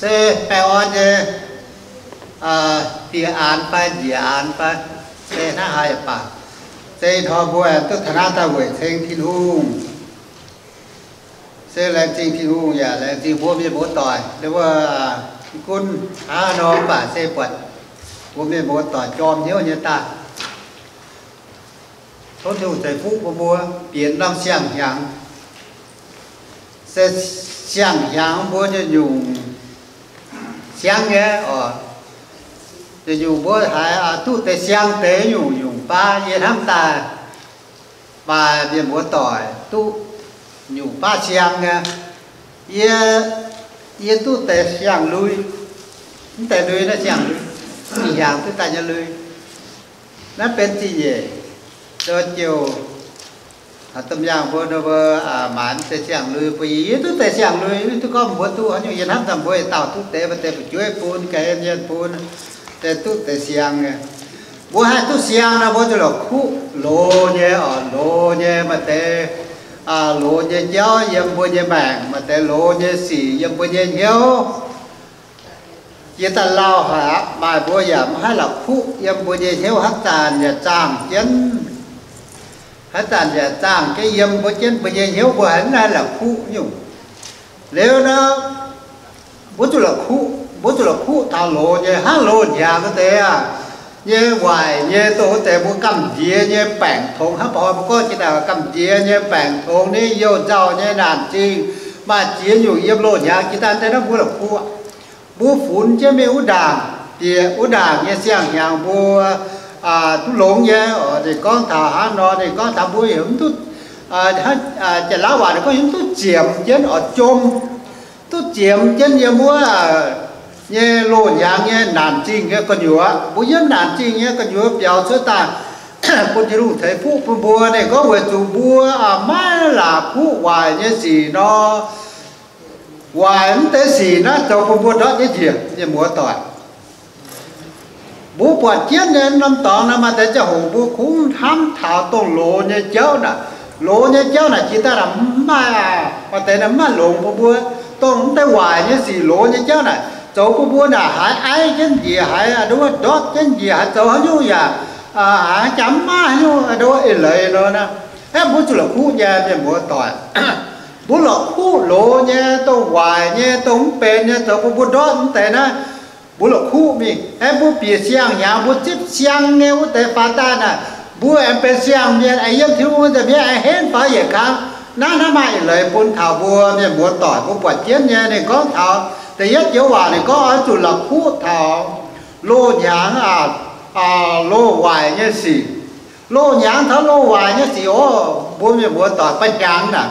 Se baengh orn nyei, bieqc aanx fai njiec aanx fai, se hnangv haaix yaac baac, se ih hnoi mbuo duqv taux naaiv daaih weic ceng Tin-Hungh. Se laengz zingh Tin-Hungh yaac laengz zingh mbuo mienh muoz-doic. Gunv hnangv nor mv baac se buatc mbuo mienh muoz-doic jorm hnyouv nyei daaih. Tov Tin-Hungh ceix fuqv bun mbuo. Bieqc norm siang-hnyangx, se siang-hnyangx mbuo nyei nyungc siang nyei oc. Nyungc mbuo haiz duqv deix siang deix nyungc, nyungc baav yie hnamv daaih maaih mienh muoz-doic duqv nyungc baav siang nyei. Yie, yie duqv deix siang-lui. Mv deix lui naaiv siang-lui, ih hnyangx duqv daaih nyei lui. Naaiv benx zingh nyeic, jouh domh mbiaangh mbuo, mbuo maaih mv deix siang-lui bun yie. Yie duqv deix siang-lui, duqv gorngv mbuo duqv haaix nyungc, yie hnamv daaih mbuo yietc dauh duqv deix, maaih deix fu'jueiv bun, ga'hlen mienh bun, deix duqv deix siang nyei. Mbuo haih duqv siang nor, mbuo zuqc la'kuqv loz nyei oc, loz nyei. Maaih deix loz nyei jauv yiem mbuo nyei maengc, maaih deix loz nyei sic yiem mbuo nyei hnyouv. Jiex daaih lauh haic aqv, maaih mbuo yaac mv haih la'kuqv yiem mbuo nyei hnyouv, haaix zanc yaac zaangh jienv, haaix zanc yaac zaangh jienv yiem mbuo jienv mbuo nyei hnyouv, mbuo haiz mv haih la'kuqv nyungc. Liuz nor, mbuo zuqc la'kuqv, mbuo zuqc la'kuqv taux loz nyei, hnangv loz-hnyangx wuov deix aac, nyei waaic nyei, dongh wuov deix mbuo gamh nziex nyei baengc tongx, hnangv ba'hnoi mbuo gorngv jiex daaih gamh nziex nyei baengc tongx, ninh youh nzauh nyei naanc zingh, maaih ziex nyungc yiem loz-hnyangx jiex daaih deix naaiv mbuo la'kuqv. Mbuo funx jienv mingh wuov ndaangc, bieqc wuov ndaangc nyei siang-hnyangx mbuo duqv longx nyei oc. Ninh gorngv taux hnangv nor, ninh gorngv taux mbuo yaac mv duqv, janx-laauv waac ninh gorngv yaac mv duqv ziemx jienv oix jom, duqv ziemx jienv yiem wuov nyei loz-hnyangx nyei naanc zingh nyei gu'nyuoz. Mbuo yiem naanc zingh nyei gu'nyuoz biaux cuotv daaih bun Tin-Hungh ceix fuqv bun mbuo. Ninh gorngv weic zuqc mbuo maiv la'kuqv waaic nyei sic nor, waaic mv deix sic naaiv zoux bun mbuo ndortv jienv njiec, mienh muoz-doic. Mbuo buatc jienv nyei norm dorngx naaiv maaih deix ziangh hoc mbuo kungx hnamv taux dongh loz nyei jauv naaic. Loz nyei jauv naaic jiex daaih naaic mv maaih, maaih deix naaic mv maaih longx bun mbuo. Dongh mv deix waaic nyei sic, loz nyei jauv naaic zoux bun mbuo naaic haiz aiv jienv njiec, haiz ndortv jienv njiec, haiz zoux haaix nyungc yaac haiz jaax mv maaih haaix nyungc eix leiz nor. Aeqv, mbuo zuqc la'kuqv nyei, mienh muoz-doic. Mbuo la'kuqv loz nyei, dongh waaic nyei, dongh mv benx nyei, zoux bun mbuo ndortv mv deix naaiv, mbuo la'kuqv mingh. Aeqv, mbuo bieqc siang-hnyangx, mbuo zipv siang nyei wuov deix faaux daaih naaic, mbuo aengx benx siang-mienh, aengx yiem Tin-Hungh nza'hmien aengx henv faaux yietc kang. Naaiv, naaiv maaih eix leiz bun taux mbuo mienh muoz-doic. Mbuo buatc jienv nyei ninh gorngv taux da'yietv joux waac, ninh gorngv oix zuqc la'kuqv taux loz-hnyangx, loz-waaic nyei sic. Loz-hnyangx taux loz-waaic nyei sic oc, mbuo mienh muoz-doic, ba'hnyangx naaic,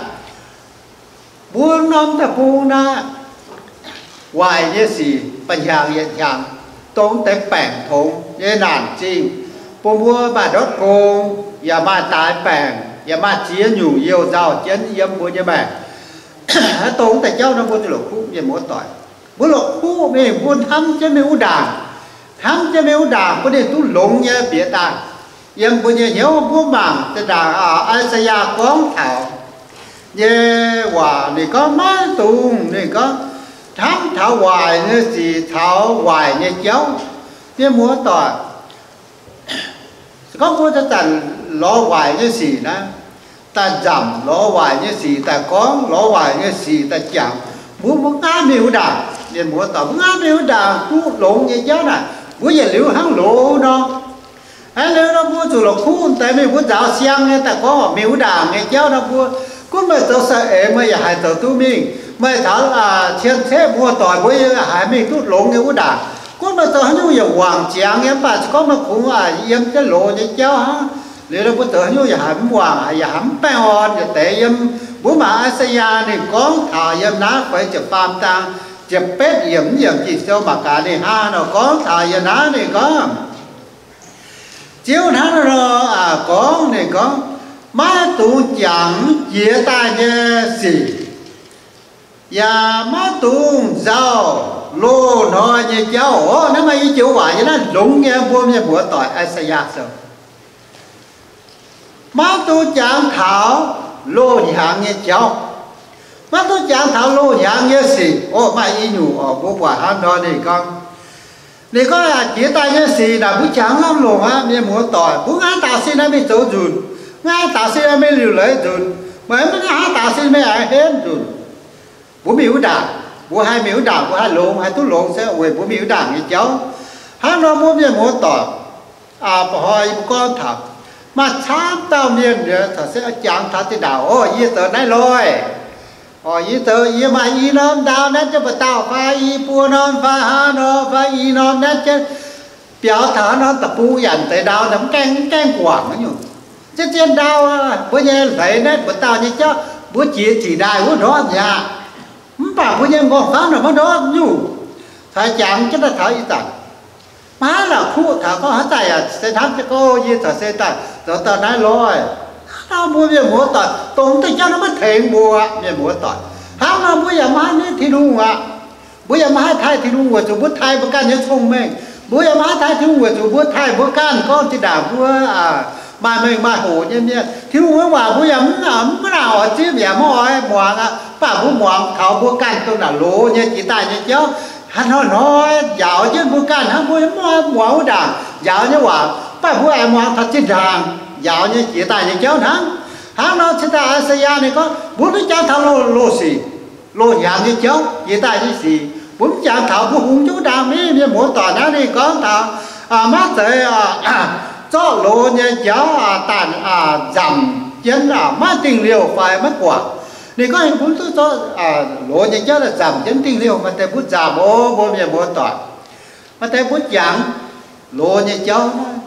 mbuo norm deic-bung naaiv, waaic nyei sic ba'hnyangx yietc hnyangx, dongh deix baengc tongx nyei naanc zingh, bun mbuo maaih ndortv gong, yaac maaih daix baengc, yaac maaih ziex nyungc youh nzauh jienv yiem mbuo nyei maengc. Dongh deix jauv nor mbuo zuqc la'kuqv, mienh muoz-doic. Mbuo la'kuqv mingh, mbuo hnamv jienv mingh wuov ndaangc, hnamv jienv mingh wuov ndaangc bun ninh duqv longx nyei bieqc daaih. Yiem mbuo nyei hnyouv mbuo mangc zinh ndaangc I^saa^yaa gorngv taux nyei waac, ninh gorngv maiv dungx, ninh gorngv hnamv taux waaic nyei sic caux waaic nyei jauv. Mienh muoz-doic, se gorngv mbuo zanc-zanc lorz waaic nyei sic naaiv, daaih nzamc lorz waaic nyei sic, daaih gorngv lorz waaic nyei sic, daaih jangx, mbuo, mbuo maiv mingh wuov ndaangc. Mienh muoz-doic, mbuo maiv mingh wuov ndaangc duqv longx nyei jauv naaic, mbuo yietc liuz hnangv loz nor. Hnangv liuz nor mbuo zuqc la'kuqv deix mingh, mbuo nzaaux siang nyei daaih gorngv mingh wuov ndaangc nyei jauv nor, mbuo gunv meih zoux saeng-eix meih yaac haih zoux duqv mingh. Meih taux cien-ceqv muoz-doic mbuo yaac haih mingh duqv longx nyei wuov ndaangc. Gunv meih zoux haaix nyungc yaac wangc ziangx nyei, mv baac se gorngv meih kungx yiem jienv loz nyei jauv hnangv, liuz nor mbuo zoux haaix nyungc yaac haih mv wangc, yaac haih mv baengh orn yietc deix. Yiem mbuo mangc I^saa^yaa ninh gorngv taux yiem naaiv feix ziepc faam zaang ziepc betv yiemc, yiemc Ging-Sou mangc gaax ninh hnangv haaix nor gorngv taux yiem naaiv. Ninh gorngv, Ziouv hnangv nor gorngv, ninh gorngv, maiv dungx jangx jiex daaih nyei sic, yaac maiv dungx nzauh loz-hnoi nyei jauv. Orqv, naaiv maaih i joux waac yiem naaiv longx nyei, mbuo mienh muoz-doic, I^saa^yaa Sou. Maiv dungx jangx taux loz-hnyangx nyei jauv. Maiv duqv jangx taux loz-hnyangx nyei sic. O, maaih i nyungc oc, mbuo buatc hnangv nor ninh gorngv, ninh gorngv, jiex daaih nyei sic naaic mbuo jangx lamh longc aqv, mienh muoz-doic. Mbuo ngaatc daaih sin naaiv mingh zoux nzunc, ngaatc daaih sin naaiv mingh liuc leiz nzunc, meih mv ngaatc daaih sin mingh aengx henv nzunc. Mbuo mingh wuov ndaangc, mbuo haih mingh wuov ndaangc, mbuo haih longx, haih duqv longx se weic mbuo mingh wuov ndaangc nyei jauv. Hnangv nor mbuo mienh muoz-doic, ba'hnoi yie mbuo gorngv taux, maaih camv dauh mienh caux se jangx taux zinh ndaangc, o, yie zoux naaiv loi, o, yie zoux, yie maaih i norm ndau naaiv jienv mba'dauh fai i buo norm fai hnangv nor fai i norm naaiv jienv, biaux taux hnangv norm deic-bung yaac deix ndau mv gaengh, mv gaengh guangc nyungc. Zien-zien ndau, mbuo nyei hleix naaiv mba'dauh nyei jauv, mbuo jiex ziqc ndaaih wuov ndortv mi'aqv. Mv baac mbuo nyei nqorngv-famv naaic maiv ndortv nyungc. Caux jangx jienv daaih taux ih zanc, maiv la'kuqv taux gorngv haaix zanc yaac se hnamv jienv gorngv, yie caux se daaih zoux dauh naaiv loi. Hnangv nor mbuo mienh muoz-doic, dongh deix jauv naaiv maiv tengx mbuo mienh muoz-doic. Hnangv nor mbuo yaac maiv haih nitv Tin-Hungh aqv. Mbuo yaac maiv haih taaih Tin-Hungh weic zuqc mbuo taaih mbuo ganh nyei cong-mengh. Mbuo yaac maiv haih taaih Tin-Hungh weic zuqc mbuo taaih mbuo ganh gorngv zinh ndaangc mbuo maaih mengh maaih hoc nyei mienh. Tin-Hungh nyei waac mbuo yaac mv, mv baac naaic oix zipv yaac maiv oix muangx aqv. Mv baac mbuo muangx taux mbuo ganh dongh naaic loz nyei jiex daaih nyei jauv, hnoi-hnoi njaaux jienv mbuo ganh hnangv, mbuo mv oix muangx wuov ndaangc njaaux nyei waac. Mv baac mbuo aengx muangx taux zinh ndaangc njaaux nyei jiex daaih nyei jauv hnangv. Hnangv nor cingx daaih I^saa^yaa ninh gorngv mbuo duqv jangx taux loz, loz sic, loz-hnyangx nyei jauv jiex daaih nyei sic. Mbuo mv jangx taux mbuo hungx jienv wuov ndaangc mingh, mienh muoz-doic, naaiv ninh gorngv taux maiv zeiz zorqv loz nyei jauv daaih nzamc jienv maiv dingh liouh fai maiv guangc. Ninh gorngv mbuo duqv zorqv loz nyei jauv daaih nzamc jienv dingh liouh, maaih deix mbuo nzamc oc, mbuo mienh muoz-doic. Maaih deix mbuo jangx loz nyei jauv naaiv,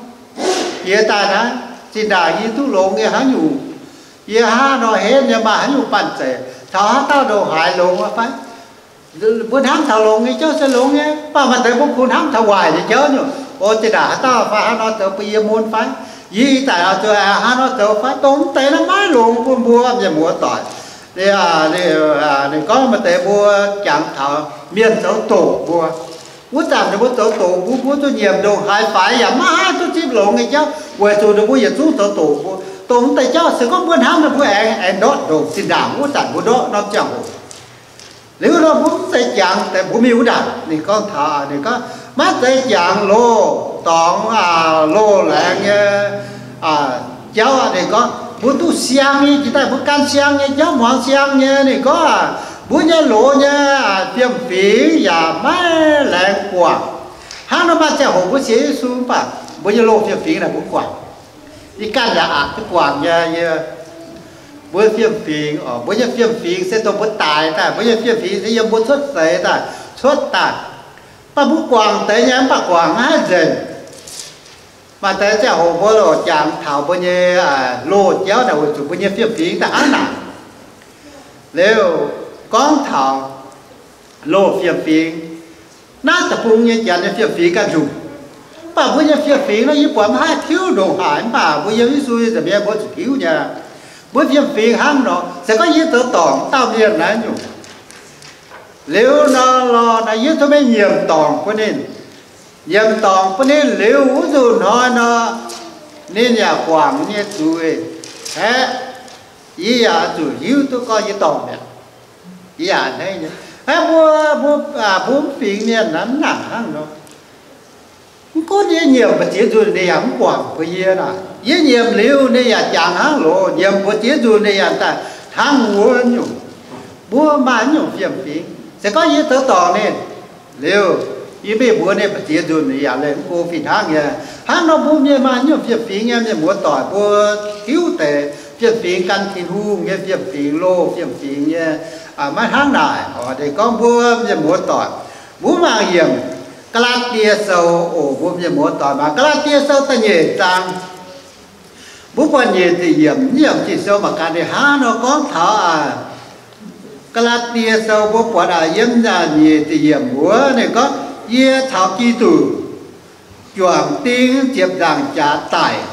jiex daaih naaiv, zinh ndaangc yie duqv longx nyei hnangv nyungc, yie hnangv nor henv nyei, maaih haaix nyungc banh zeic, taux haaix dauh ndongc haaix longx fai? Mbuo hnamv taux longx nyei jauv se longx nyei, mv baac maaih deix mbuo kungx hnamv taux waaic nyei jauv nyungc. O, zinh ndaangc haaix dauh fai hnangv nor zoux bun yie mun fai? Yie ih zanc oix zuqc hnangv nor zoux fai? Dongh mv deix naaiv maiv longx bun mbuo mienh muoz-doic. Ninh gorngv maaih deix mbuo jangx taux mienh zoux doqc mbuo. Wuov zanc ninh mbuo zoux doqc mbuo, mbuo zuqc nyiemc ndongc haaix faix yaac maiv haih duqv zipv longx nyei jauv, weic zuqc ninh mbuo yietc zungv zoux doqc mbuo. Dongh mv deix jauv se gorngv mbuo hnamv ninh mbuo aengx, aengx ndortv ndongc zinh ndaangc wuov zanc mbuo ndortv norm ziangh hoc. Liuz nor mbuo mv zeiz jangx deix mbuo mingh wuov ndaangc, ninh gorngv taux, ninh gorngv maiv zeiz jangx loz dorngx, loz laengz nyei jauv. Ninh gorngv mbuo duqv siang nyei jiex daaih, mbuo gan siang nyei jauv, muangx siang nyei. Ninh gorngv mbuo nyei loz nyei fiem-fingx yaac maiv laengz guangc. Hnangv nor maaih ziangh hoc mbuo sienx Yesu mv baac mbuo nyei loz fiem-fingx naaic mbuo guangc. Yie ganh yaac aqc duqv guangc nyei. Yie, mbuo fiem-fingx oc, mbuo nyei fiem-fingx se dongh mbuo daix daaih, mbuo nyei fiem-fingx se yiem mbuo cuotv seix daaih, cuotv daaih. Mv baac mbuo guangc deix nyei, mv baac guangc maiv haih nzengc. Maaih deix ziangh hoc mbuo loc jangx taux mbuo nyei loz jauv naaic weic zuqc mbuo nyei fiem-fingx daaih hnangv naaic. Liuz gorngv taux loz fiem-fingx, naaiv deic-bung nyei janx nyei fiem-fingx ganh nzunc. Mv baac mbuo nyei fiem-fingx naaiv yie buatc maiv haih tiuv ndongc haaix, mv baac mbuo yiem Yesu nyei nza'hmien mbuo zuqc tiuv nyei. Mbuo fiem-fingx hnangv nor, se gorngv yie zoux dorngc dauh mienh naaiv nyungc, liuz nor lorh naaiv yie zuqc mingh nyiemc dorngc bun ninh. Nyiemc dorngc bun ninh liuz wuov nzunc hnoi nor, ninh yaac guangc nyei zuiz aeqv, yie yaac zuqc hiuv duqv gorngv yie dorngc mi'aqv. Yie yaac a'hneiv nyei. Hnangv mbuo, mbuo, mbuo mv fingx mienh naaiv mv nangc hnangv nor. Mv gunv yie nyiemc mbu'ziex nzunc ninh yaac mv guangc bun yie naaic. Yie nyiemc liuz ninh yaac jangx hnangv loz. Nyiemc mbu'ziex nzunc ninh yaac daaih hnangv wuov nyungc. Mbuo maaih nyungc fiem-fingx, se gorngv yie zoux dorngc ninh liuz, yie mingh mbuox ninh mbu'ziex nzunc ninh yaac leih mv go fih hnangv nyei. Hnangv nor mbuo mienh maaih nyungc fiem-fingx nyei mienh muoz-doic, mbuo hiuv deix fiem-fingx gan Tin-Hungh nyei fiem-fingx, loz fiem-fingx nyei. Maiv hnangv naaic, oix deix gorngv mbuo mienh muoz-doic, mbuo mangc yiemc Gaa^laa^die Sou oc. Mbuo mienh muoz-doic mangc Gaa^laa^die Sou da'nyeic zaang. Mbuo buatc nyeic ziepc yiemc, nyeic ziepc sou mangc gaax ninh hnangv nor gorngv taux aqv. Gaa^laa^die Sou mbuo buatc aqv, yiem nyeic ziepc yiemc wuov ninh gorngv, yie caux Giduc juangc ding ziepc nzaangc jaax daic,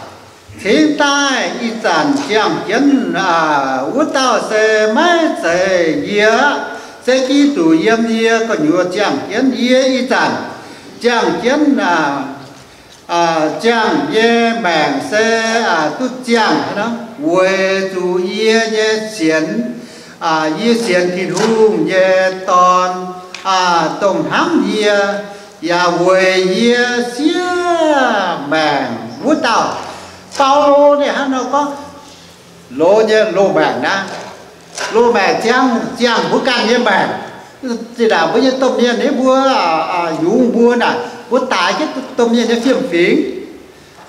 cingx daaih ih zanc ziangh jienv wuov dauh se maiv zeiz yie aqv, se Giduc yiem yie gu'nyuoz ziangh jienv. Yie ih zanc ziangh jienv, ziangh nyei maengc se duqv ziangh weic zuqc yie nyei sienx Yie sienx Tin-Hungh nyei Dorn, dongh hnamv yie yaac weic yie siev maengc wuov dauh. Baulo ninh hnangv nor gorngv, loz nyei loz-maengc naaiv, loz-maengc ziangh, ziangh mbuo ganh nyei maengc. Zinh ndaangc mbuo nyei domh mienh, ninh mbuo yungz mbuo naaic, mbuo daix jienv domh mienh nyei fiem-fingx,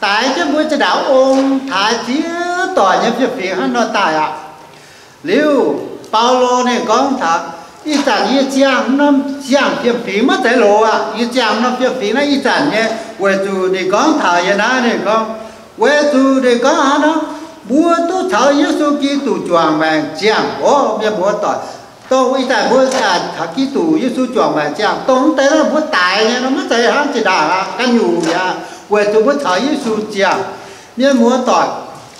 daix jienv mbuo zinh ndaangc ong taaix ziex doic nyei fiem-fingx hnangv nor daaih aqv. Liuz Baulo ninh gorngv taux, ih zanc yie ziangh norm, ziangh fiem-fingx maiv zeiz loz aqv. Yie ziangh norm fiem-fingx naaiv ih zanc nyei, weic zuqc ninh gorngv taux yie naaiv, ninh gorngv, weic zuqc ninh gorngv hnangv nor, mbuo duqv caux Yesu Giduc juangc maengc ziangh. Orv, mienh muoz-doic, dongh ih zanc mbuo caux Giduc Yesu juangc maengc ziangh, dongh mv deix nor mbuo daix nyei nor maiv zeiz hnangv zinh ndaangc aqv, ganh nyungc mi'aqv, weic zuqc mbuo caux Yesu ziangh. Mienh muoz-doic,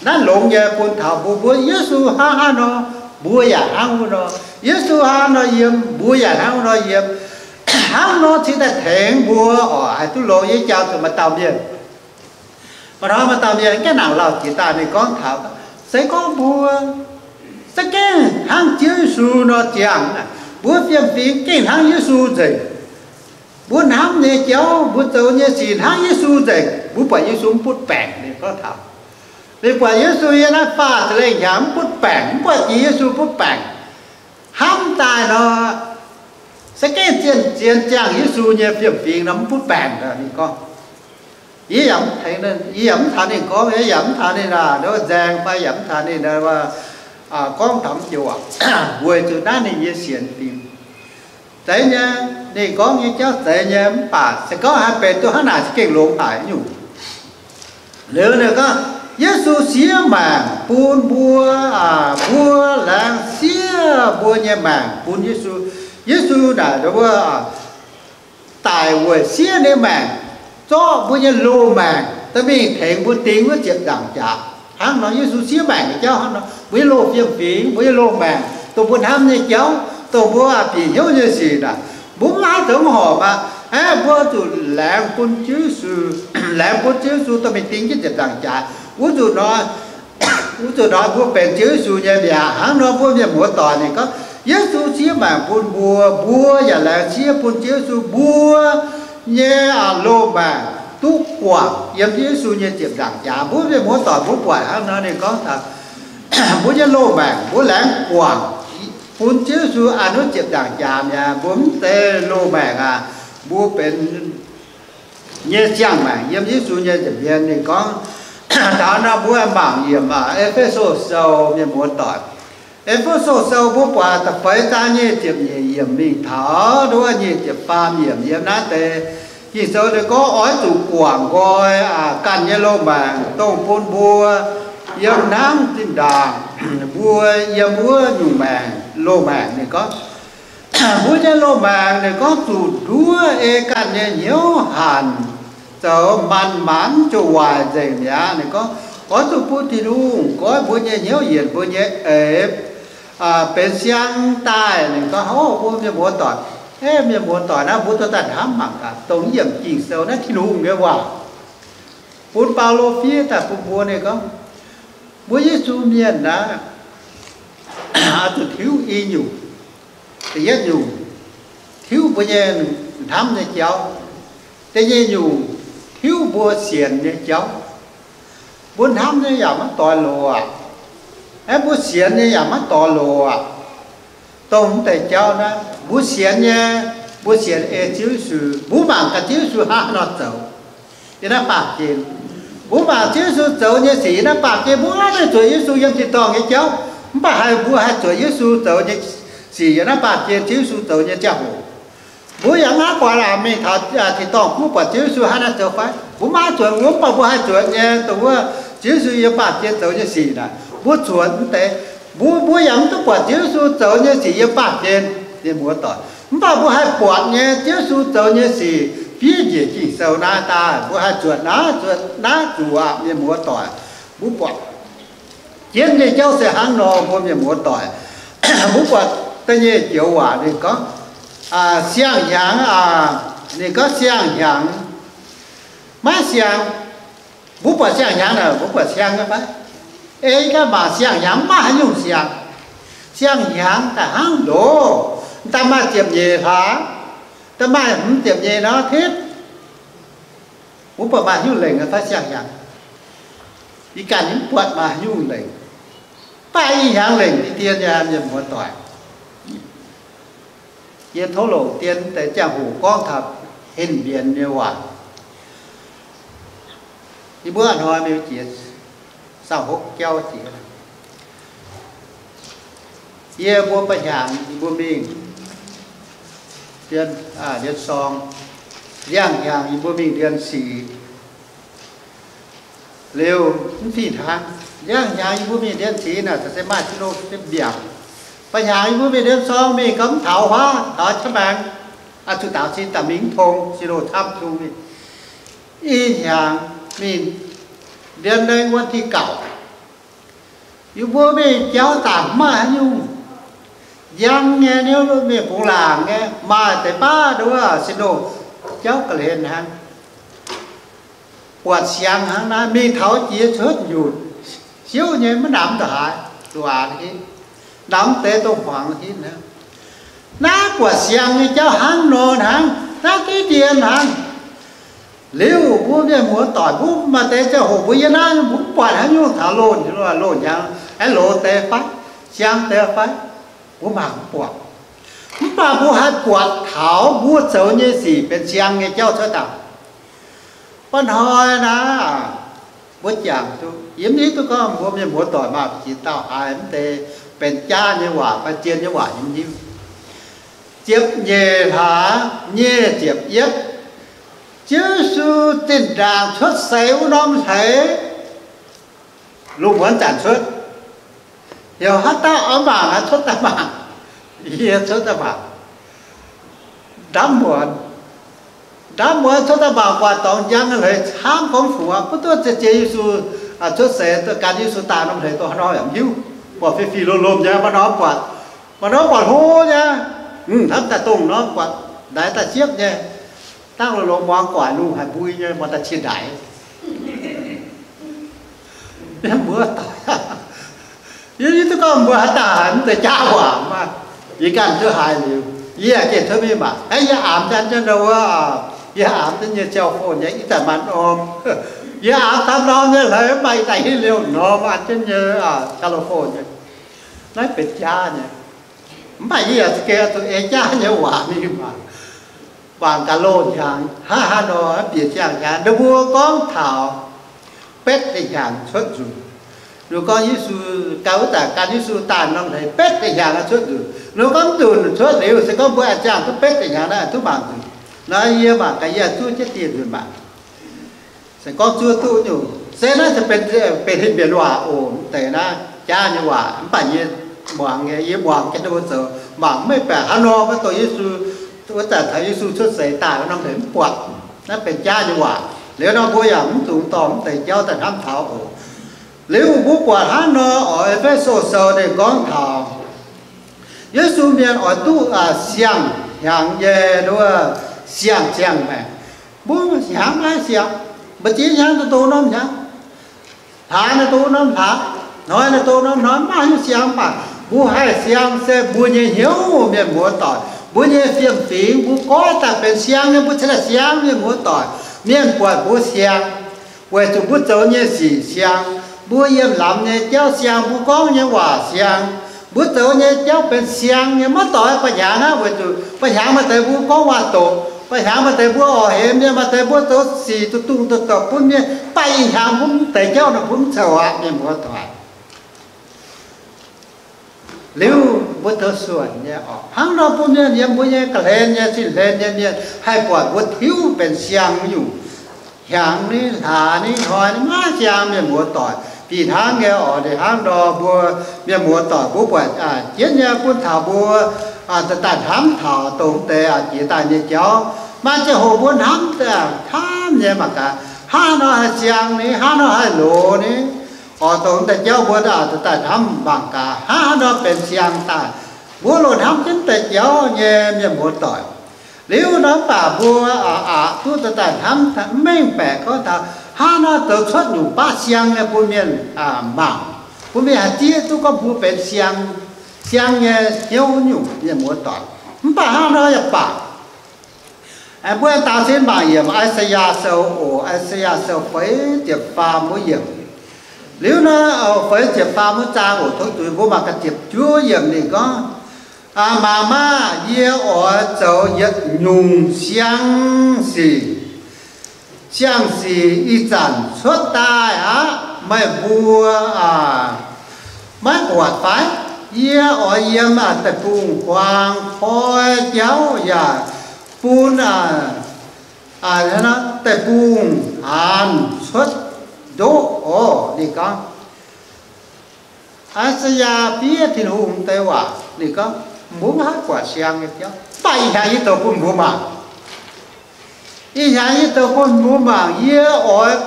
naaiv longx nyei bun taux mbuo, mbuo Yesu hnangv haaix nor, mbuo yaac hnangv wuov nor. Yesu hnangv haaix nor yiem, mbuo yaac hnangv wuov nor yiem. Hnangv nor cingx daaih tengx mbuo oc, haih duqv longx. Yie jangx zuqc maaih dauh mienh, maaih hnoi maaih dauh mienh gaengh nangc lauh jiex daaih ninh gorngv taux, se gorngv mbuo za'gengh hnangv Ziouv Yesu nor ziangh, mbuo fiem-fingx gengh hnangv Yesu nzengc, mbuo hnamv nyei jauv, mbuo zoux nyei sic hnangv Yesu nzengc, mbuo buatc Yesu mv butv baengc. Ninh gorngv taux, ninh buatc Yesu yiem naaiv faah za'lengh hnyangx mv butv baengc, mv buatc jiex Yesu butv baengc. Hnamv daaih nor, za'gengh zien-zien ziangh Yesu nyei fiem-fingx nor mv butv baengc. Ninh gorngv, yie yaac mv tengx, yie yaac mv caux ninh gorngv, yie yaac mv caux ninh nzaeng fai yaac mv caux ninh gorngv taux joux, weic zuqc naaiv ninh nyei sienx fim zeiz nyei. Ninh gorngv nyei jauv zeiz nyei, mv baac se gorngv haih benx duqv hnangv naaic za'gengh longx haic nyungc. Liuz ninh gorngv, Yesu siev maengc bun mbuo, mbuo laengz siev mbuo nyei maengc bun Yesu. Yesu naaic wuov daic weic siev ninh maengc, zorqv mbuo nyei loz-maengc dorh mingh tengx mbuo ding wuov ziepc nzaangc jaax. Hnangv nor Yesu siev maengc nyei jauv hnangv nor, mbuo nyei loz-fiem-fingx, mbuo nyei loz-maengc, dongh mbuo hnamv nyei jauv, dongh mbuo bieqc hnyouv nyei sic naaic, mbuo mv haih zoux mv horpc aqv. Aeqv, mbuo zuqc laengz bun Ziouv Yesu, laengz bun Ziouv Yesu dorh mingh ding jienv ziepc nzaangc jaax. Wuov zuqc nor, wuov zuqc nor mbuo benx Ziouv Yesu nyei mi'aqv. Hnangv nor mbuo mienh muoz-doic, ninh gorngv Yesu siev maengc bun mbuo, mbuo yaac laengz siev bun Ziouv Yesu. Mbuo nyei loz-maengc duqv guangc yiem Yesu nyei ziepc nzaangc jaax. Mbuo mienh muoz-doic mbuo buatc hnangv nor ninh gorngv taux mbuo nyei loz-maengc mbuo laengz guangc bun Ziouv Yesu an wuov ziepc nzaangc jaax mi'aqv. Mbuo mv zeiz loz-maengc aac, mbuo benx nyei ziangh maengc yiem Yesu nyei nza'hmien. Ninh gorngv taux nor mbuo mangc yiemc E^fe^so Sou, mienh muoz-doic. E^fe^so Sou mbuo buatc da'feix zaang nyic ziepc nyeic yiemc mingh taux nduov nyic ziepc faam yiemc yiem naaiv deix Ging-Sou ninh gorngv oix zuqc guangc nqoi ganh nyei loz-maengc dongh bun mbuo yiem hnangv zinh ndaangc mbuo yiem wuov nyungc maengc, loz-maengc. Ninh gorngv mbuo nyei loz-maengc ninh gorngv zuqc nduov ei ganh nyei hnyouv hanc zoux maanc-maanc ziouc waaic nzengc mi'aqv. Ninh gorngv oix zuqc bun Tin-Hungh goiv mbuo nyei hnyouv yienc mbuo nyei eix benx siang daaih. Ninh gorngv, ov, mbuo mienh muoz-doic, ov, mienh muoz-doic, naaiv mbuo dorh daaih hnamv mangc gaax, dongh yiem Ging-Sou naaiv Tin-Hungh nyei waac bun Baulo fiev daaih bun mbuo. Ninh gorngv mbuo Yesu mienh naaiv oix zuqc tiuv i nyungc. Da'yietv nyungc, tiuv mbuo nyei hnamv nyei jauv. Da'nyeic nyungc, tiuv mbuo sienx nyei jauv. Mbuo hnamv nyei yaac maiv doix loz aqv. Aeqv, mbuo sienx nyei yaac maiv doix loz aqv. Dongh mv deix jauv naaiv mbuo sienx nyei, mbuo sienx ei Ziouv Yesu, mbuo mangc gaax Ziouv Yesu hnangv haaix nor zoux yiem naaiv baamh gen. Mbuo mangc Ziouv Yesu zoux nyei sic yiem naaiv baamh gen. Mbuo maiv zuotc Yesu yiem tin-dorngh nyei jauv, mv baac haih mbuo haih zuotc Yesu zoux nyei sic yiem naaiv baamh gen, Ziouv Yesu zoux nyei ziangh hoc. Mbuo yaac maiv buatc aac mingh taux tin-dorngh kuv buatc Ziouv Yesu hnangv naaiv zoux fai? Mbuo maiv zuotc. Mbuo mv baac mbuo haih zuotc nyei dongh wuov Ziouv Yesu yiem baamh gen zoux nyei sic naaic, mbuo zuotc mv deix. Mbuo, mbuo yaac mv duqv buatc Ziouv Yesu zoux nyei sic yiem baamh gen, mienh muoz-doic. Mv baac mbuo haih buatc nyei Ziouv Yesu zoux nyei sic fiev njiec Ging-Sou naaiv daaih. Mbuo haih zuotc naaiv, zuotc naaiv zuqc aqv, mienh muoz-doic. Mbuo buatc jienv nyei jauv se hnangv nor, mbuo mienh muoz-doic. Mbuo buatc da'nyeic joux waac ninh gorngv siang-hnyangx, ninh gorngv siang-hnyangx maiv siang. Mbuo buatc siang-hnyangx naaic, mbuo buatc siang nyei fai? Ei ganh mangc siang-hnyangx maiv maaih haaix nyungc siang. Siang-hnyangx daaih hnangv loz, daaih maaih ziepc nyeic hlaax, daaih maaih hmz ziepc nyeic norm titv. Mbuo buatc maaih haaix nyungc lengc fai siang-hnyangx? Ih ganh mv buatc maaih haaix nyungc lengc. Mv baac ih hnyangx lengc deix dien nyei, mienh muoz-doic. Yie tov longc dien deix ziangh hoc gorngv taux henv mbienx nyei waac. Yie mbuo hnoi mingh jiex saah hopv jauv jiex. Yie mbuo ba'hnyangx yie mbuo mingh ndien, ndien sorng, liangh hnyangx yie mbuo mingh ndien sic. Liuz mv fih hnangv, liangh hnyangx yie mbuo mingh ndien sic naaic se maaih sinoh se mbiaauc. Ba'hnyangx yie mbuo mingh ndien sorng mingh gauh mv taux huaav, taux qaqv maengx, zuqc daaux cin daaih mingh mv tong, sinoh camv cung mingh. Ih hnyangx mingh ndien nengh วันที่เก้า yie mbuo mingh jauv daaih maaih haaix nyungc njang nyei, niouv mingh bungx laangc nyei, maaih deix baav nduov sinoh jauv ga'hlen hnangv. Buatc siang hnangv naaiv, mingh taux jiex cuotv nyutc, siouv nyei maiv namx ndongc haaix, duqv aax hitv, namx deix dongh hmuangx hitv hnangv. Naaiv buatc siang nyei jauv hnangv nor hnangv, naaiv diqv dien hnangv. Liuz mbuo mienh muoz-doic mbuo maaih deix ziangh hoc mbuo yiem naaiv mbuo mv buatc haaix nyungc taux loz, loz hnyangx, aeqv, loz deix fai, siang deix fai, mbuo mangc mv buatc. Mv baac mbuo haih buatc taux mbuo zoux nyei sic benx siang nyei jauv cuotv daaih. Mba'hnoi naaiv, mbuo jangx duqv, yie mv hiuv duqv gorngv mbuo mienh muoz-doic maaih jiex dauh haiz mv deix benx jaav nyei waac fai zien nyei waac yie mv hiuv. Ziepc nyeic hlaax nyic ziepc yietv, Ziouv Yesu zinh ndaangc cuotv seix wuov norm hleix, lungh muonz zanc cuotv. Heuc haaix dauh oix mangc aqv, cuotv daaih mangc. Yie cuotv daaih mangc. Ndamv muonz, ndamv muonz cuotv daaih mangc, buatc dorngx njang hleix camv gorngv fungx aqv. Mv duqv ziex ziex Yesu cuotv seix, gan Yesu daaih norm hleix dongh haaix nor yaac mv hiuv. Buatc fih fih lomh lomh nyei, maaih norm buatc, maaih norm buatc hlo nyei. Hnamv daaih dongh norm buatc ndaix daaih siepv nyei. Dangh longx-longx muangx guaaic lungh haic mbui nyei, muangx daaih ciex ndaix. Mienh muoz-doic, yie, yie duqv gorngv mbuo haaix dauh haiz mv deix jaav waac maah, yie ganh duqv haiz liuz, yie yaac gengh cuotv mingh mangc. Hnangv yie aamx jienv wuov, yie aamx jienv nyei cell phone nyei ih zanc maaih norm. Yie aamx camv norm nyei hleix mv baac ih zanc hiuv liuz norm an jienv nyei cell phone nyei. Naaiv benx jaav nyei. Mv baac yie yaac za'gengh zuqc ei jaav nyei waac mingh mangc. Mangc gaax loz hnyangx hnangv haaix nor bieqc siang-hnyangx. Ninh mbuo gorngv taux betv deix hnyangx cuotv nzunc. Ninh gorngv Yesu, gan wuov zanc gan Yesu daaih norm hleix betv deix hnyangx cuotv nzunc. Ninh gorngv nzunc cuotv liuz se gorngv mbuo aengx ziangh duqv betv deix hnyangx naaiv duqv mangc nzunc. Naaiv yie mangc gaax, yie zuov jienv dieh nzunc mangc. Se gorngv zuov duqv nyungc, se naaiv se benx, benx hinh mbienx waac oc. Mv deix naaiv jaav nyei waac, mv baac yie muangx nyei, yie muangx ganh ninh mbuo zoux mangc, maiv baeqc haaix nor maiv dongh Yesu, wuov zanc taux Yesu cuotv seix daaih wuov norm hleix mv buatc. Naaiv benx jaav nyei waac. Liuz nor mbuo yaac mv dungx dorh mv deix jauv daaih hnamv taux oc. Liuz mbuo buatc hnangv nor oc, E^fe^so Sou ninh gorngv taux Yesu mienh oix duqv siang-hnyangx nyei wuov siang-ziangh maengc. Mbuo hnyangx maiv siang, mbuo ziex hnyangx dongh norm hnyangx, hlaax dongh norm hlaax, hnoi dongh norm hnoi, maiv hiuv siang. Mv baac mbuo haih siang se mbuo nyei hnyouv, mienh muoz-doic, mbuo nyei fiem-fingx, mbuo goiv daaih benx siang nyei, mbuo cingx daaih siang, mienh muoz-doic. Mienh buatc mbuo siang, weic zuqc mbuo zoux nyei sic siang, mbuo yiem lamz nyei jauv siang, mbuo gorngv nyei waac siang, mbuo zoux nyei jauv benx siang nyei, maiv doix ba'hnyangx aqv. Weic zuqc ba'hnyangx maaih deix mbuo gorngv waac doqc, ba'hnyangx maaih deix mbuo oix hemx nyei, maaih deix mbuo zoux sic duqv dungh duqv doqc bun mienh, mv baac ih hnyangx mbuo mv deix jauv nor mbuo mv zoux aqv, mienh muoz-doic. Liuz mbuo zoux suonc nyei oc. Hnangv nor bun mienh yiem mbuo nyei ga'hlen nyei, cin-hlen nyei mienh haih buatc mbuo tiuv benx siang nyungc. Hnyangx ni, hlaax ni, hnoi ni, maiv siang, mienh muoz-doic. Fih hnangv nyei oc. Ninh hnangv nor mbuo mienh muoz-doic mbuo buatc jienv nyei bun taux mbuo daaih hnamv taux dongh deix jiex daaih nyei jauv. Maaih ziangh hoc mbuo hnamv camv nyei mangc gaax, hnangv nor haih siang ni, hnangv nor haih loz ni. Oc, dongh deix jauv mbuo daaih hnamv mangc gaax, hnangv haaix nor benx siang daaih. Mbuo loz hnamv jienv deix jauv nyei, mienh muoz-doic. Liuz nor mv baac mbuo aqc duqv daaih hnamv mv mengh baeqc gorngv taux hnangv nor zoux cuotv nyungc baav siang nyei bun mienh mangc, bun mienh haih zieqv duqv gorngv mbuo benx siang. siang nyei hnyouv nyungc, mienh muoz-doic. Mv baac hnangv nor yaac baac, mbuo daaih sin mangc yiem I^saa^yaa Sou oc. I^saa^yaa Sou feix ziepc faam wuov yiemc. Liuz nor, feix ziepc faam wuov zaang oc, tov zuiz mbuo mangc ga'ziepc juov yiemc ninh gorngv, Mangc maah! Yie oix zoux yietc nyungc siang-sic, siang-sic ih zanc cuotv daaih aqv. Meih mbuo maiv buatc fai? Yie oix yiem deic-bung-huaang koi jauv yaac bun deic-bung-haanz cuotv ndoqv oc. Ninh gorngv, I^saa^yaa fiev Tin-Hungh deix waac, ninh gorngv, mbuo maiv haih buatc siang nyei jauv, mv baac ih hnyangx yie zoux bun mbuo mangc. Ih hnyangx yie zoux bun mbuo mangc. Yie oix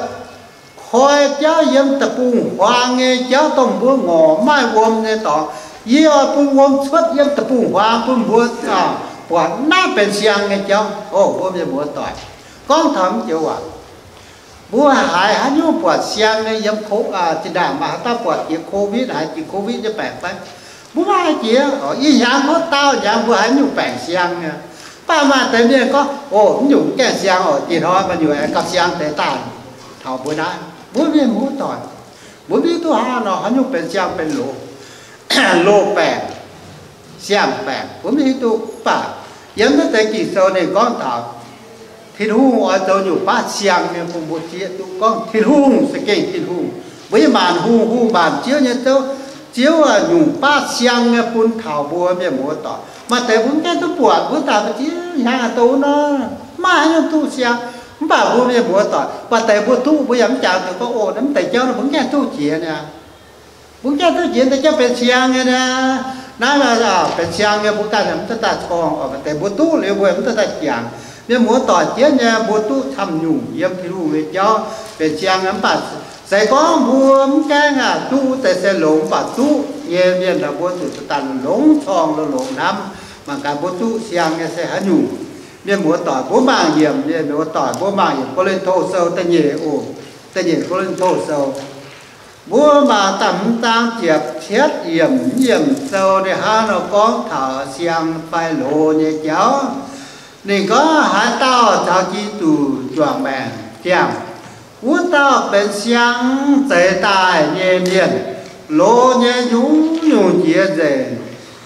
koi jauv yiem deic-bung-huaang nyei jauv, dongh mbuo ngorc maaih wuom nyei dorngx. Yie oix bun wuom cuotv yiem deic-bung-huaang bun mbuo buatc naaiv benx siang nyei jauv. O mbuo mienh muoz-doic, gorngv taux mv joux waac, mbuo haiz haaix nyungc buatc siang nyei? Yiem zinh ndaangc maaih haaix dauh buatc jiex Covid, haiz jiex Covid nyei baengc fai? Mbuo maiv haiz jiex. Ih hnyangx wuov dauh hnyangx mbuo haaix nyungc baengc siang nyei? Mv baac maaih deix mienh gorngv, O, mv nyungc gaengh siang oc, diex hnoi maaih nyungc aengx gauh siang deix daaih taux mbuo naaiv. Mbuo mienh muoz-doic, mbuo mv hiuv duqv hnangv nor haaix nyungc benx siang benx loz, loz baengc, siang baengc, mbuo mv hiuv duqv. Mv baac yiem naaiv deix Ging-Sou ninh gorngv taux Tin-Hungh oix zoux nyungc baav siang nyei bun mbuo zieqv duqv. Gorngv Tin-Hungh se gengh Tin-Hungh, mbuo nyei maanc hungh, hungh maanc Ziouv nyei Ziouv, Ziouv nyungc baav siang nyei bun taux mbuo mienh muoz-doic. Maaih deix mbuo mv gaengh duqv buatc, mbuo daaih mbuo zieqv hnyangx dongh nor maiv haaix nyungc duqv siang. Mv baac mbuo mienh muoz-doic, maaih deix mbuo duqv, mbuo yaac mv jangx zuqc gorngv, O, naaiv deix jauv nor mbuo mv gaengh duqv jiex niaa. Mbuo gaengh duqv jiex deix jauv benx siang nyei niaa. Naaiv benx siang nyei, mbuo ganh mv duqv daaih corng. Maaih deix mbuo duqv liuz mbuo mv duqv daaih jangx. Mienh muoz-doic, jiex nyei mbuo duqv camv nyungc yiem Tin-Hungh nyei jauv benx siang nyei. Mv baac se gorngv mbuo mv gaengh duqv deix se longx, mv baac duqv nyei mienh mbuo zuqc daaih longx corng longx hnamv mangc gaax mbuo duqv siang nyei se haaix nyungc. Mienh muoz-doic, mbuo mangc yiem, mienh muoz-doic, mbuo mangc yiem Ko^lin^to Sou da'nyeic oc, da'nyeic Ko^lin^to Sou. Mbuo mangc da'hmz zaang ziepc cietv yiemc, yiemc sou ninh hnangv nor gorngv taux siang fai loz nyei jauv. Ninh gorngv, Haaix dauh caux Giduc juangc maengc ziangh, wuov dauh benx siang zeix daaih nyei mienh. Loz nyei nyungc-nyungc jiex nzengc,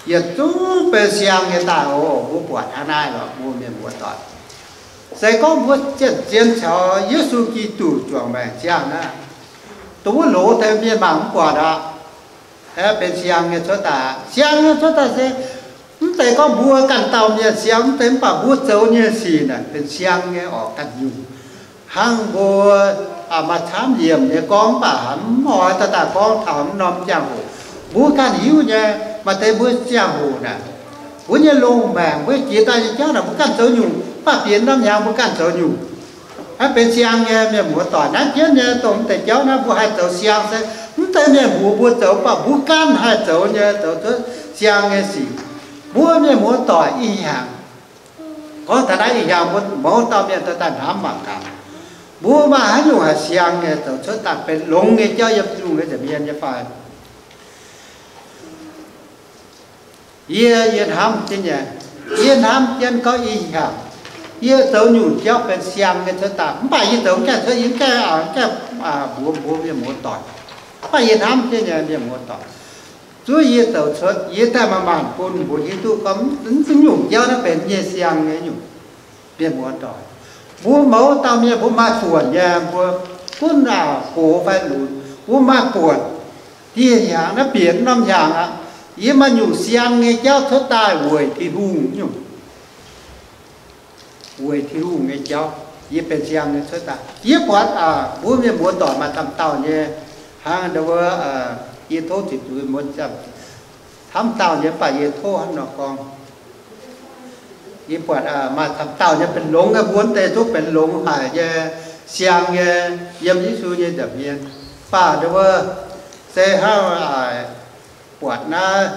yietc zungv benx siang nyei daaih oc. Mbuo buatc hnangv naaiv lorqc, mbuo mienh muoz-doic. Se gorngv mbuo zien-zien caux Yesu Giduc juangc maengc ziangh naaiv, dongh wuov loz deix mienh mangc mv buatc aqv. Aeqv, benx siang nyei cuotv daaih, siang nyei cuotv daaih se mv zeiz gorngv mbuo ganh dauh mienh siang, mv zeiz, mv baac mbuo zoux nyei sic naaic benx siang nyei oc ganh nyungc. Hnangv mbuo maaih camv yiemc nyei gorngv, mv baac mv oix daaih daaih gorngv taux mv norm ziangh hoc. Mbuo ganh hiuv nyei, maaih deix mbuo ziangh hoc naaic, mbuo nyei lungh maengc, mbuo jiex daaih nyei jauv naaic, mbuo ganh zoux nyungc, mv baac bieqc norm hnyangx mbuo ganh zoux nyungc. Hnangv benx siang nyei mienh muoz-doic, naaiv jienv nyei dongh mv deix jauv naaiv mbuo haih zoux siang se mv zeiz mienh mbuox mbuo zoux, mv baac mbuo ganh haih zoux nyei, zoux cuotv siang nyei sic. Mbuo mienh muoz-doic ih hnyangx, gorngv taux naaiv ih hnyangx mbuo mouz dauh mienh daaih daaih hnamv mangc gaax, mbuo maaih haaix nyungc haih siang nyei zoux cuotv daaih benx longx nyei jauv yiem Tin-Hungh nyei nza'hmien nyei fai? Yie, yie hnamv jienv nyei, yie hnamv jienv gorngv ih hnyangx yie zoux nyungc jauv benx siang nyei cuotv daaih, mv baac yie zoux mv gaengh cuotv, yie mv gaengh, mv gaengh mbuox mbuo mienh muoz-doic. Mv baac yie hnamv jienv nyei mienh muoz-doic, zuov yie zoux cuotv, yie daaih manc-manc bun mbuo hiuv duqv gorngv mv zeiz nyungc jauv naaiv benx nyei siang nyei nyungc. Mienh muoz-doic, mbuo mouz dauh mienh mbuo maaih buonc nyei, mbuo gunv gox fai lunx, mbuo maaih buonc. Dieh hnyangx naaiv bieqc norm hnyangx aqv, yie maaih nyungc siang nyei jauv cuotv daaih weic Tin-Hungh nyungc, weic Tin-Hungh nyei jauv, yie benx siang nyei cuotv daaih. Yie buatc mbuo mienh muoz-doic maaih camv dauh nyei, hnangv ndau wuov, yie tov ziqc zuiz mbuo camv dauh nyei, mv baac yie tov hnangv nor gorngv, yie buatc maaih camv dauh nyei benx longx nyei, mbuo mv deix zungv benx longx haic nyei, siang nyei, yiem Yesu nyei nza'hmien. Mv baac ndau wuov se hnangv buatc naaiv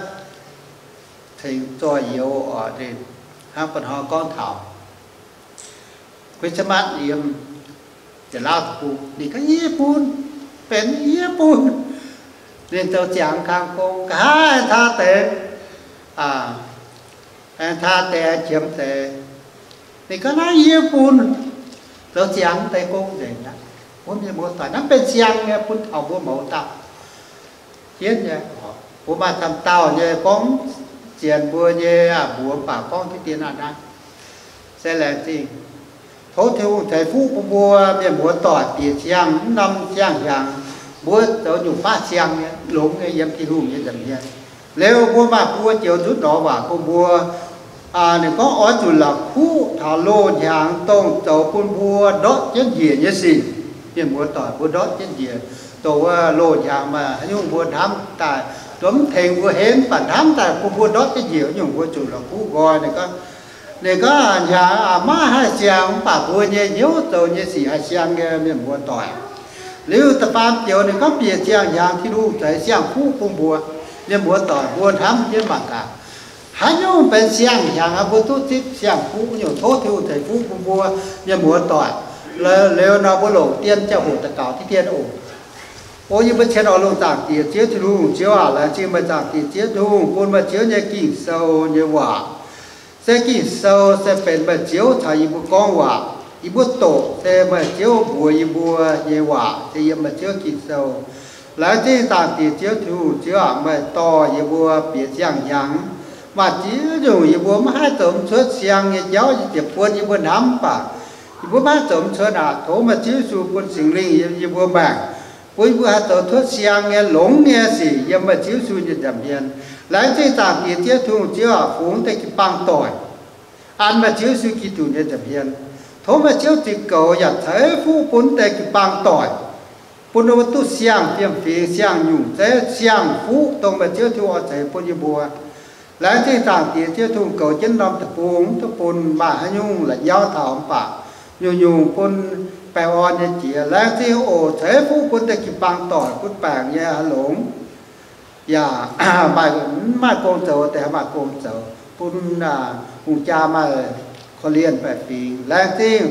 ceng zoih youz oc, hnangv ba'hnoi gorngv taux Christmas yiem Janx-Laauv deic-bung, ninh gorngv yie bun, benx yie bun. Ninh zoux ziangx kang gong, nqa'haav taux deix aengx taa deix qiemx deix. Ninh gorngv naaiv yie bun zoux ziangx deix gong nzengc aqv. Bun mienh muoz-doic, naaiv benx siang nyei, bun taux mbuo mouz dauh jienv nyei. Mbuo maaih camv dauh nyei gorngv zienx mbuo nyei aac, mbuox mv baac gorngv diqv dien aqv naaiv. Se laengz zingh tov Tin-Hungh ceix fuqv bun mbuo mienh muoz-doic bieqc siang, mv norm siang-hnyangx mbuo zoux nyungc baav siang nyei, longx nyei yiem Tin-Hungh nyei nza'hmien. Liuz mbuo maaih buo joux nzutv lorz waac bun mbuo. Ninh gorngv oix zuqc la'kuqv taux loz-hnyangx dongh zoux bun mbuo ndortv jienv njiec nyei sic. Mienh muoz-doic, mbuo ndortv jienv njiec, dongh wuov loz-hnyangx maaih haaix nyungc mbuo hnamv daaih, mv tengx mbuo henv, mv baac hnamv daaih bun mbuo ndortv jienv njiec nyungc, mbuo zuqc la'kuqv nqoi. Ninh gorngv, ninh gorngv hnyangx maiv haih siang, mv baac mbuo nyei hnyouv zoux nyei sic haih siang nyei, mienh muoz-doic. Liuz da'faam joux ninh gorngv bieqc siang-hnyangx Tin-Hungh ceix siang-fuqv bun mbuo. Mienh muoz-doic, mbuo hnamv jienv mangc gaax, haaix nyungc benx siang-hnyangx aqv, mbuo duqv zipv siang-fuqv nyungc. Tov Tin-Hungh ceix fuqv bun mbuo mienh muoz-doic. Liuz nor mbuo longc dien ziangh hoc daux gaux diqv dien oc. O yie mbuo cien oix longc. Zaangc Diex Ziouv Tin-Hungh, Ziouv aac, laengz zingh meih. Zaangc Diex Ziouv Tin-Hungh bun meih Ziouv nyei Ging-Sou nyei waac. Se Ging-Sou se benx meih Ziouv caux yie mbuo gorngv waac. Yie mbuo doqc se meih Ziouv mbuox yie mbuo nyei waac se yiem meih Ziouv Ging-Sou. Laengz zingh Zaangc Diex Ziouv Tin-Hungh, Ziouv aac, meih dorh yie mbuo bieqc siang-hnyangx. Maaih ziex nyungc yie mbuo maiv haih zoux mv cuotv, siang nyei jauv yie ziepc buonc yie mbuo hnamv mv baac yie mbuo maiv haih zoux mv cuotv aqv. Tov meih Ziouv Yesu bun Singx Lingh yiem yie mbuo maengc, bun yie mbuo haih zoux cuotv siang nyei, longx nyei sic yiem meih Ziouv Yesu nyei nza'hmien. Laengz zingh Zaangc Diex Ziouv Tin-Hungh, Ziouv aac, fungx deix jiu-baang doic an meih Ziouv Yesu Giduc nyei nza'hmien. Tov meih Ziouv zipc goux yaac ceix fuqv bun deix jiu-baang doic, bun ninh mbuo duqv siang fiem-fingx, siang nyungc zeiv, siang-fuqv dongh meih Ziouv Tin-Hungh oix ceix bun yie mbuo. Laengz zingh Zaangc Diex Ziouv Tin-Hungh goux jienv norm deic-bung, mv duqv bun maaih haaix nyungc la'nyauv taux, mv baac nyungc-nyungc bun baengh orn nyei jiex. Laengz zingh oc. Ceix fuqv bun deix jiu-baang doic, bun baengc nyei haih longx, yaac maaih, mv maaih gong zoux deix haih maaih gong zoux, bun hungh jaa maaih korv-lienh baeqc fingx. Laengz zingh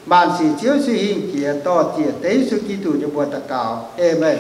maanc sic Ziouv Yesu hingh jiex, dorh ziec deix Yesu Giduc nyei mbuox daux gaux. Aamen.